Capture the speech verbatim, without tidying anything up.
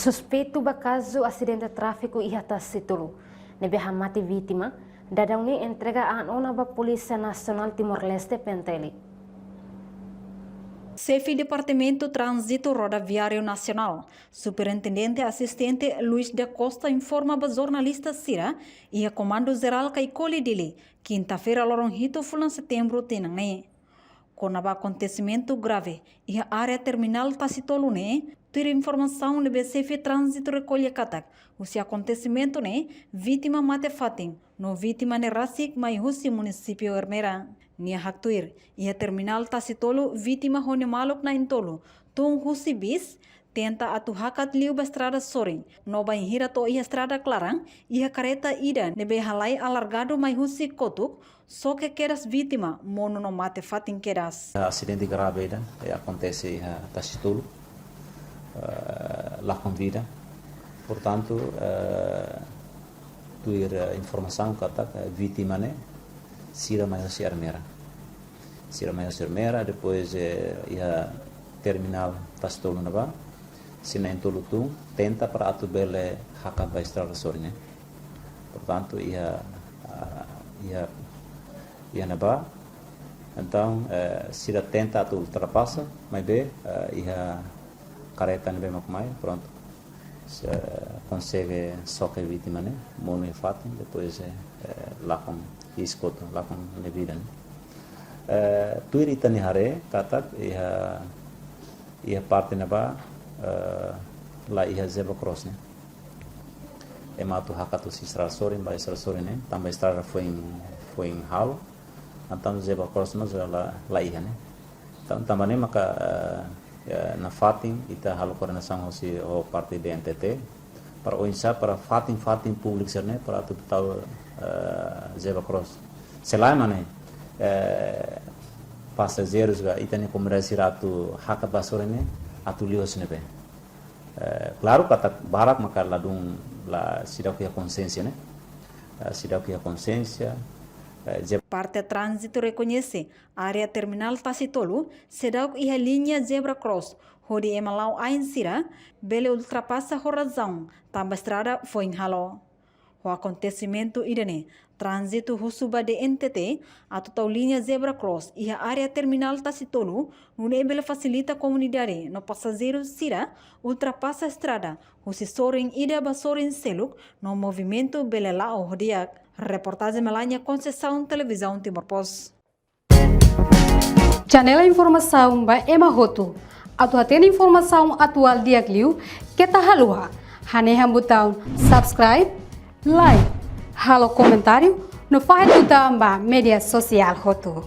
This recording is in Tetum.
Suspeitu ba kazu asidente tráfiku iha Tasi Tolu ne'ebé hamate vítima, daudaun ne'e entrega an ona ba Polísia Nasionál Timor-Leste, P N T L. Xefe Departamentu Tránzitu Rodoviáriu Nasionál, Superintendente Asistente Luis da Costa informa ba jornalista sira iha Komandu Jerál Caicoli, Dili, kinta-feira, loron hitu fulan Setembru tinan ne'e, kona-ba akontesimentu grave iha área terminál Tasi Tolu ne'e, tuir informasaun ne'ebé Xefe Tránzitu rekolla katak, husi akontesimentu ne'e, vítima mate-fatin, no vítima ne'e rasik mai husi munisípiu Ermera. Nia haktuir, iha terminál Tasi Tolu, vítima ho nia maluk na'in-tolu tun husi bis, tenta atu hakat liu ba estrada sorin, no bainhira to'o iha estrada klaran, iha kareta ida ne'ebé halai alargadu mai husi kotuk, xoke kedas vítima, monu no mate-fatin kedas. Asidente grave ida, eh, akontese iha Tasi Tolu, eh, lakon vida. Portantu, eh, tuir, eh, informasaun katak, eh, vítima ne'e sira mai husi Ermera. Sira mai husi Ermera, depois, eh, iha terminál Tasi Tolu ne'ebá, sira na'in-tolu tun, tenta para atu bele hakat ba estrada sorin ne'e. Portantu, iha, ah, iha, iha ne'ebá. Entaun, eh, sira tenta atu ultrapasa, maibé, eh, iha kareta ne'ebé mak mai, prontu. Se, konsege xoke vítima ne'e, monu iha fatin, depois, eh, eh, lakon iha kotuk, lakon nia vida ne'e. Eh, tuir ita-nia haree, katak iha, iha parte ne'ebá, eh, la iha zebra cross ne'e. Ema atu hakat husi estrada sorin ba estrada sorin ne'e, tanba estrada foin, foin halo, entaun zebra cross mós la, la iha ne'e. Tan-, tanba ne'e maka, eh, eh, nafatin ita halo koordenasaun husi ho parte D N T T, para oinsá para fatin-fatin públiku sira-ne'e para atu tau, eh, zebra cross. Selae mak ne'e, eh, pasajeirus ka ita-nia komunidade sira atu hakat ba sorin ne'e, atu liu husi ne'ebé. Eh, klaru katak barak maka ladún la seidauk iha konsiénsia ne'e. Eh, seidauk iha konsiénsia, eh, je- Parte Tránzitu rekoñese área terminál Tasi Tolu seidauk iha liña zebra cross, hodi ema la'o ain sira bele ultrapasa ho razaun, tanba estrada foin halo. Ho akontesimentu ida-ne'e, Tránzitu husu ba D N T T atu tau liña zebra cross iha área terminál Tasi Tolu, nune'e bele fasilita komunidade no pasajeiru sira ultrapasa estrada husi sorin ida ba sorin seluk, no movimentu bele la'o ho di'ak. Reportajen Melania Conceição, Televizaun Timor Post. Channel informasaun ba ema hotu. Atu hatene informasaun atuál di'ak liu, keta haluha hanehan butaun subscribe, like, halo komentáriu, no fahe tutan ba média sosiál hotu.